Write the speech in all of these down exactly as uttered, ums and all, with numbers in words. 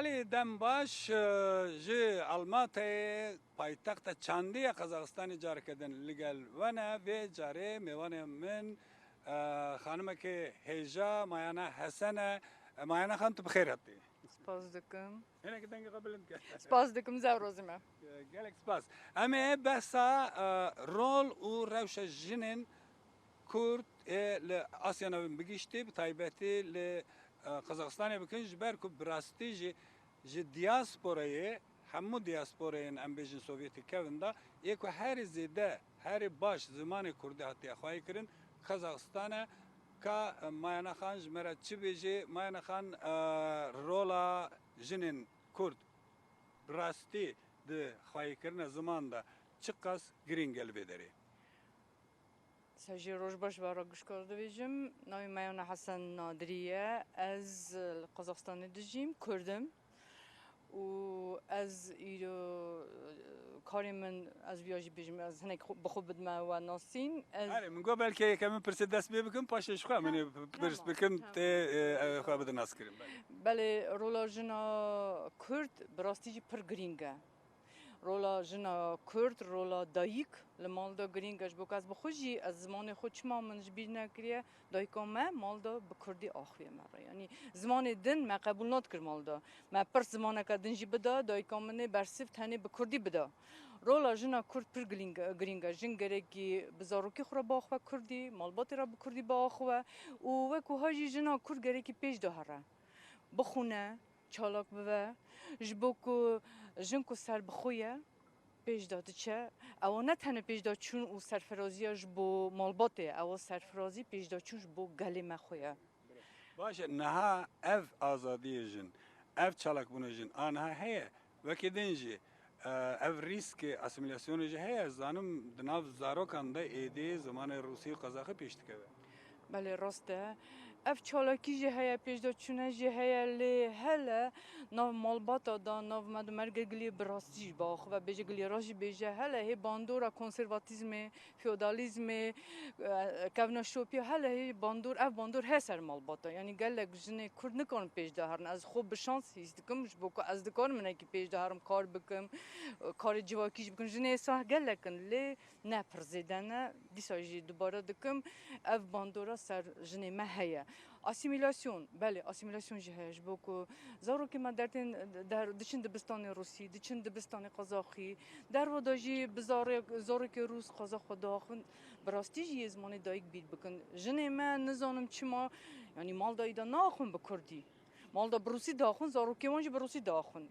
Belê, dem baş, e, ji Almatayê, paytexta çandî ya Qazaxistanê careke din li gel we ne. Vê carê mêvanê min, e, xanimekê hêja, Mayana Hesen e. E, Mayana Xan, tu bi xêr hatî. Spas dikim. Hinekî dengê xwe bilind ke. Spas dikim, zewrozî me. Gelek spas. Em ê behsa, e, rol û rewşa jinên Kurd ê li Asya Navîn bigiştî, bi taybetî li, e, Qazaxistanê bikin, ji ber ku bi rastî jî ji diasporayê, hemû diasporayên, em bêjin, Sovyetê kevin de, yê ku herî zêde, herî baş zimanê Kurdî hatiye xwayî kirin, Qazaxistan e. Ka, e, Mayana Xan ji me re çi bêjê? Mayana Xan, e, rola jinên Kurd bi rastî di xwayîkirina ziman de çiqas girîng e li vê derê? Sejê roj baş, ve re gişkar dibêjim. Navê me Yana Hesen Nadirî ye. Ez li Qazaxstanê dijîm, Kurd im. Û ez îro, e, karê min, ez viya jî bêjim, ez hinek xwe, bi xwe bidime we nasîn. Ez Erê, min got belkî yekemîn pirsê dest pê bikim, paşê ji xwe min ê Tamam, pirs tamam, bikim, tamam. Tê, e, e, xwe bidin naskirin. Belê. Belê, rola jina Kurd bi rastî jî pir girîng e. Rola jina Kurd, rola dayik li mal de girîng e. Ji bo ku ez bi xwe jî, ez zimanê xwe çima min ji bîr nekiriye, dayika me mal de bi Kurdî axiye me re. Yanî zimanê din me qebûl nadikir mal de. Me pirs zimaneke din jî bida, dike min ê bersiv tenê bi kurdî bida. Rola jina kurd pir giling-, girîng e. Jin gerekî bi zarokî xwe re biaxive kurdî, malbatê re bi kurdî biaxive û wek wiha jî jina kurd gerekî pêş de here. Bixwîne, çalak bibe. Ji bo ku jin ku ser bi xwe ye, pêş de diçe. Ewa ne tenê pêş de çûn û serfiraziya ji bo malbatê, ewa serfirazî pêş de çûn ji bo gelê me xwe ye. Baş e, niha ev azadiyê jin, ev çalakbûna jin a niha heye? Wekî din jî, e, ev rîskê asîmîlasyonê jî heye? Ez zanim di nav zarokan de êdî zimanê rûsî û qazaxî pêş dikeve. Belê, rast e. Ev çalakî jî heye, pêşdaçûne jî heye, lê hele nav malbata de, nav me de merge giliyê bi rastî jî biaxive, bêje giliyê rast jî bêje, hele hê bandora konservatîzmê, feodalîzmê, e, kevnaşopiya, hele hê bandor, ev bandor heye ser malbata. Yanî gelek jinê Kurd nikarin pêş de herin. Ez xwe bi şans hîs dikim, ji bo ku ez dikarim hinekî pêş de herim, kar bikim, karê civakî jî bikim. Jinê êsa gelek in, lê ne pir zêde ne. Dîsa jî dubare dikim, ev bandora ser jinê me heye. Asîmîlasyon, belê, asîmîlasyon jî heye, ji bo ku zarokê me dertên der, diçin dibistanê rûsî, diçin dibistanê qazaxî, derva de jî bi zarê-, zarokê rûs qazax xwe diaxivin, bi rastî jî yê zimanê dayik bîr bikin. Jinê me nizanim çima, yanî mal dayî de naaxivin bi kurdî. Mal de bi rûsî diaxivin, zarokê wan jî bi rûsî diaxivin.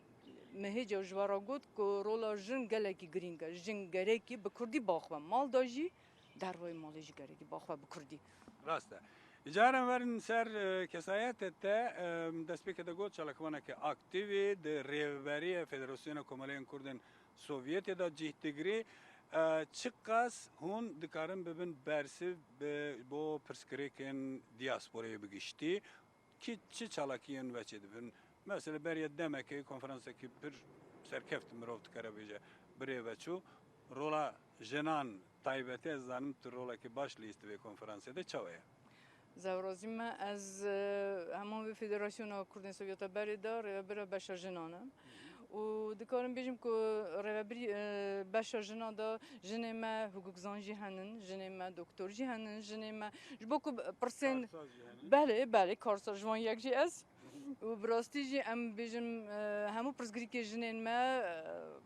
Me hêca ji we re got ku rola jin gelekî girîng e. Jin gerekî bi kurdî biaxive mal de jî, dervayê malê jî gerekî biaxive bi kurdî. Rast e. Îcaran werin ser, e, kesayetê te, e, destpêkê de got çalakvaneke aktîvî di rêveberiya Federasyona Komeleyên Kurdên Sovyetê de cih digirî. E, çiqas hûn dikarin bibin bersiv bi, bo pirsgirêkên diasporayê bi giştî? Kî çi çalakiyên we çêdibin? Mesela beriya demekê konferansekî pir serkeft mirov dikare bêje bi rê ve çû. Rola jinan taybetî, ez zanim tu rolekî baş lîstivê konferansê de çawa ye? Zewrazî me, ez, e, hema vê Federasyona Kurdên Sovyeta berê de rêvebira beşa jinan im. Û dikarim bêjim ku rêvebirî, e, beşa jinan de jinê me hukukzan jî henin, jinê me doktor jî henin, jinê me ji bo ku pirsên Karsaz jî henin. Belê, belê, karsaz ji wan yek jî ez. Û bi rastî jî em bêjim, e, hemû pirsgirêkê jinên me, e,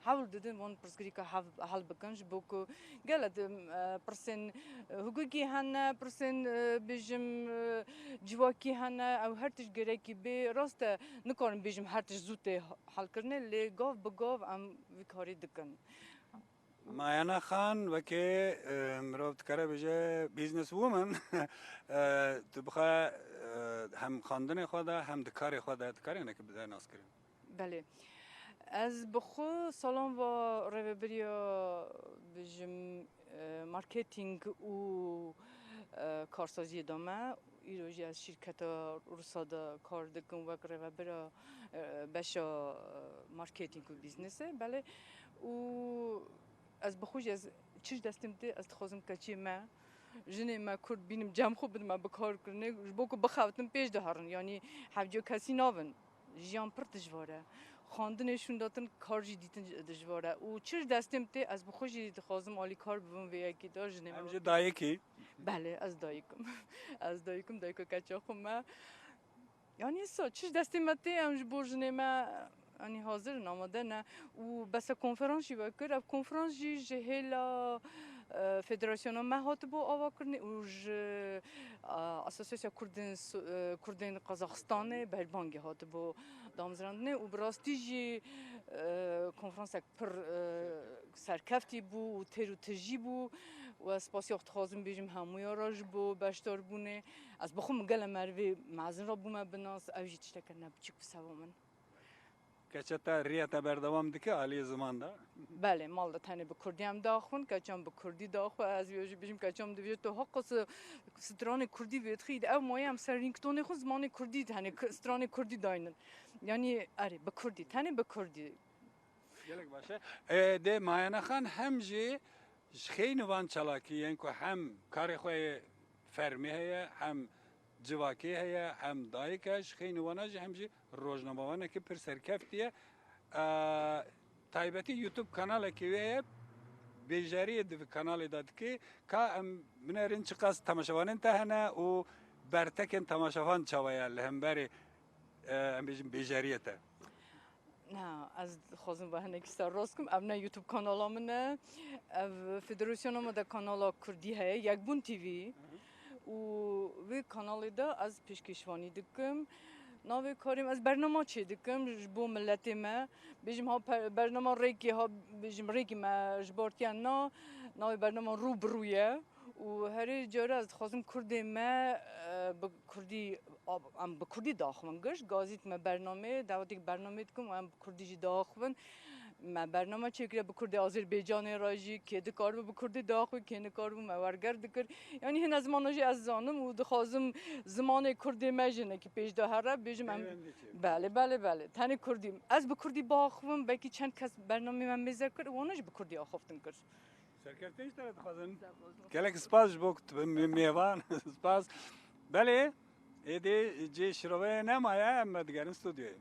hewl didin wan pirsgirêka hev-, hel bikin, ji bo ku gelek, e, pirsên, e, hukukî hene, pirsên, e, bêjim, e, civakî hene, ew her tişt gerekî bê. Rast e, nikarim bêjim her tişt zû tê helkirinê, lê gav bi gav em vî karî dikin. Mayana Xan, wekî, e, mirov dikare bêje business woman, e, tu bi xwe, e, hem xwendinê xwe de hem di karê xwe de dikarî hinekî bide naskirin? Belê. Ez bi xwe salan va rêvebiriya, bijim, e, marketing û, e, karsaziyê de me. Îro jî ez şîrketa Rûsa de kar dikim wek rêvebira, e, beşa, e, marketing û bîznesê. Belê. Û ez bi xwe jî ez çi ji destê min tê, ez dixwazim keçiyê me, jinê me Kurd bînim, cem xwe bidime bi kar kirinê, ji bo ku bixebitin pêş de herin. Yanî hevciya kesî nabin. Jiyan pir dijwar e. Xwendinê şûndatin, kar jî dîtin dijwar e. Û çi ji destê min tê, ez bi xwe jî dixwazim alîkar bibim vê yekê de jinê me. Em jî dayikî. Belê, ez dayik im. Ez dayik im, dayika keça xwe me. Yanî sa, çi ji destê me tê, em ji bo jinê me, yanî hazir in, amade ne. Û bese konferans jî vekir. Ev konferans jî ji hêla, e, federasyona me hatibo avakirinê û ji, e, Asosyasya Kurdên Su-, e, Kurdên Qazaxistanê berbangê hatibo damezrandinê û bi rastî jî, e, konferansek pir, e, serkeftî bû û têr û tijî bû û ez spasiya xwe dixwazim bêjim hemûya re ji bo beşdarbûnê. Ez bi xwe min gele merivê mezin re bûme bi nas, ew jî tişteke ne biçûk bi seva min. Keça te, riya te berdewam dike aliyê ziman de? Belê, mal de tenê bi kurdî em daxwin, keçan bi kurdî daxwe. Ez vê jî bêjim, keçan dibêje tu haqas stranê kurdî vêdixî, ev maye em ser ringtonê xwe zimanê kurdî, tenê k-, stranê kurdî daynin. Yanî erê, bi kurdî, tenê bi kurdî. Gelek baş e. E, dê Mayana Xan hem jî ji xeynî van çalakî yên ku hem karê xwe yê fermî heye, hem civakê heye, hem dayik e, ji xeynî wana jî hem jî rojnamevanekî pir serkeftî ye. E, taybetî YouTube kanalekî wê heye, bêjeriyê di vî kanalê de dike. Ka em binerin çiqas temaşevanên te hene û bertekên temaşevan çawa ye li hemberî, e, em bêjin bêjeriyê te? Na, ez dixwazim ve hinekî serrast kim. Ev ne YouTube kanala min e. Ev federasyona me de kanala kurdî heye, Yekbûn T V. Û vê kanalê de ez pêşkêşvanî dikim. Navê karê min, ez bernama çê dikim ji bo miletê me. Bêjim ha per-, bernama rêkê, ha bêjim rêkê me ji bar tiya na. Navê bernama Rû bi Rû ye. Û herî cara ez dixwazim kurdê me, e, bi kurdî, em bi kurdî daxivin. Giş gazît me bernamê, dawetêk bernamê dikim û em bi kurdî jî daxivin. Me bername çêkiriye bi kurdê Azerbaycanê re jî, kê dikaribe bi kurdî daxivî, kê nikaribe me werger dikir. Yanî hine zimana jî ez zanim û dixwazim zimanê kurdê me jî hinekî pêş de here, bêjim em. Belê, belê, belê. Tenê kurdî. Ez bi kurdî baxivim, belkî çend kes bernamê me mêze kir, wana jî bi kurdî axaftin kir. Serkeftin ji te re dixwazin. Gelek spas ji bo ku tu bi mê-, mêvan. Spas. Belê, êdî cê şiroveyê nemaye, em me digerin stûdyoyê.